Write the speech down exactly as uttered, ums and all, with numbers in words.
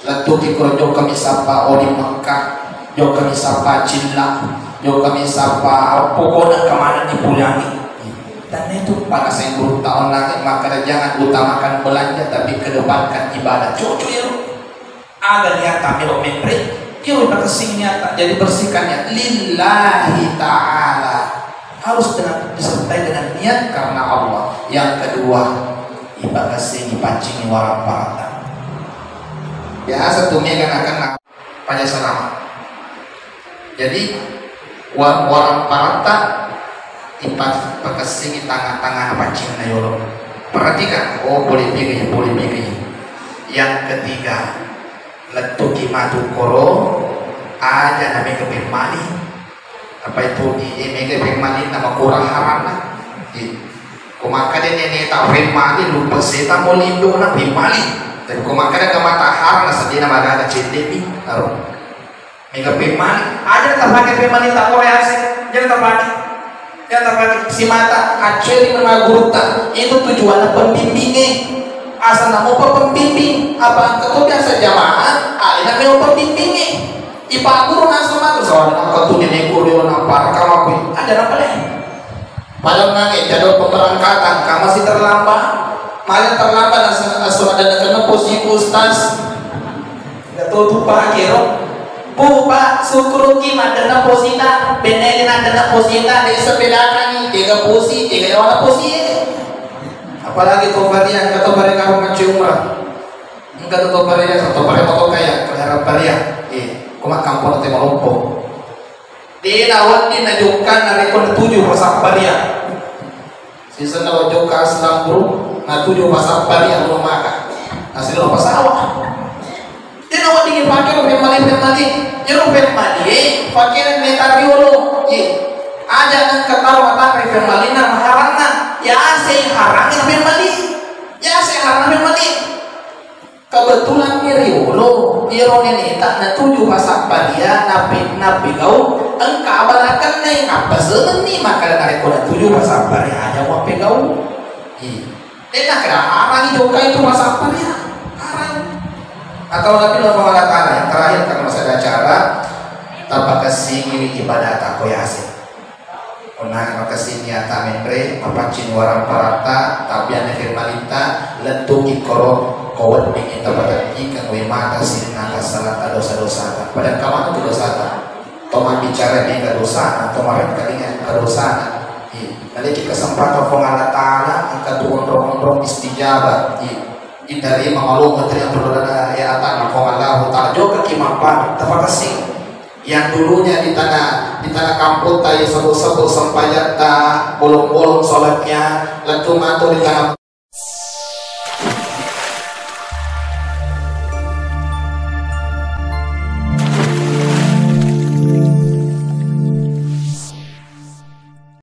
Lettuki koro jokka mi sappa odi Mekka, jokka mi sappa cilla, jokka mi sappa pokokna kemana dipulangi. Dan itu pada saya guru taon lagi, maka jangan utamakan belanja tapi kedepankan ibadah. Cocok ya. Aga niatta melo menre, iyaro pakessing niatta, jadi bersihkan niat lillahi ta'ala. Harus dengan, disertai dengan niat karena Allah. Yang kedua, ipakessing, ipaccingi warang parata. Biasa tu mega nakana paja salama. Jadi, wa-, warang parata ipa-, pakessingi tangan-tangan paccinna yolo. Perhatikan, oh, boleh bega ya, boleh bega ya. Yang ketiga, lettuki matu koro, aja na mega pemmali. Apa itu di, eh, mega pemmali nama kurang haramna. Iya. Ko makkeda neneta pemmali, lupa seta mo lindona pemmali. Tapi ko makkeda ke mata haram, na sedina magaga cendemi. Aro. Mega pemmali, aja tapake pemmali tak boleh asik, jangan tapake. Jangan tapake simata, actually memang gurutta. Itu tujuannya pembimbingnya. Asal namo pembimbing, apa engka to biasa jamaah, alena melo pembimbingnya. Ipaguru naso matu, soalnya engka tu nenek guru yang nampar kamu, ada apa deh? Padahal nange jadwal pemberangkatan, kamu masih terlambat. Malah terlambat, langsung, langsung ada kena posisi ustaz. Enggak tahu tuh Pak Kero. Bu, Pak, sukkuruki maddenna posita, bennai naddenna posita, de sepedakani, tega posi, tega yawana posi. Apalagi to Faria, kata Faria kamu macam umrah. Engka tu to Faria, to Faria moto kaya, kendaraan Faria. Eh, kuma kampung te malompo. Dena wedding najokka narekko natuju pasapparia. Sisenna wajokka Aslam Group, natuju pasapparia lo maka. Asli lo pasawa. Dena wedding ipake lo pemmali-pemmali. Iyaro pemmali, eh, pakena meta riolo. Ye. Aja engka taro matanre pemmalina maharanna. Yaseng harangngi pemmali. Yaseng harangngi pemmali. Kebetulan mi riolo, iyaro neneta natuju pasapparia, nape-, napegau, engka abalakenna, nappasengenni, makkeda narekko natuju pasapparia, aja mappegau. Iya. Dena keda harangi jokka itu pasapparia. Harang. Atau Nabi Muhammad Ta'ala yang terakhir, karena masih ada acara, tapakessingi ibadah tako yaseng. Onnang makessing niatta menre, mapaccing warang paratta, tabbianna firmalitta, lettuki koro, ko weddingngi tapatekkikeng wae mata sininna kassalata dosa-dosata. Pada engka maneng tu dosata. To mabbicara mega dosana, to marekkalinga engka dosana. Iya. Naleki kesempatan Puang Allah Ta'ala, engka tu onrong-onrong istijabah. Iya. Itarima malompo terima perlu ada ya atan Puang Allah Ta'ala. Jokka ki mappadu, tapakessing. Yang dulunya di tengah, di tengah kampung ta, yang sebut-sebut sempajatta, bolong-bolong sholatnya, lettu matu di tengah